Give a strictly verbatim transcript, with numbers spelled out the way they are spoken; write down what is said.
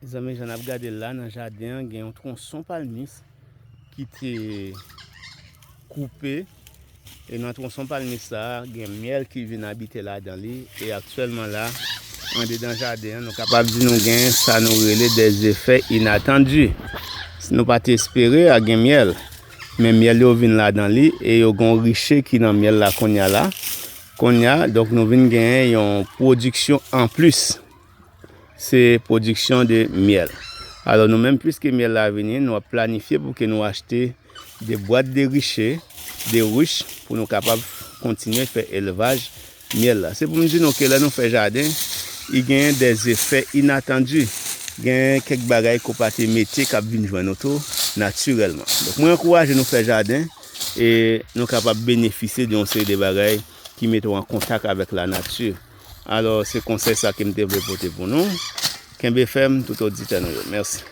Zanmi, jan n ap gade l la, nan jaden an, gen yon twonson palmis ki te koupe. E nan twonson palmis sa a, gen myèl ki vin abite ladan li. E aktyèlman la, andedan jaden an, nou kapab di nou gen sa nou rele des effets inattendus. Nou pa t espere a gen myèl. Men myèl yo vin ladan li e yo gen yon riche ki nan myèl la kounye a la. Kounye a, donk, nou vin genyen yon pwodiksyon anplis. Se pwodiksyon de myèl. Alò, nou menm, piske myèl la vini, nou ap planifye pou ke nou achte de bwat de riche, de ruch, pou nou kapab kontinye fè elvaj myèl la. Se pou m di nou ke lè nou fè jaden, i genyen des effets inattendus. Genyen kèk bagay ke w pa te mete k ap vin jwenn ou tou natirèlman. Donk, mwen ankouraje nou fè jaden e nou kapab benefisye de yon seri de bagay ki mete w an kontak avèk lanati. Alò, se konsèy sa ke m te vle pote pou nou. Kenbe fèm, tout oditè nou yo. Mèsi.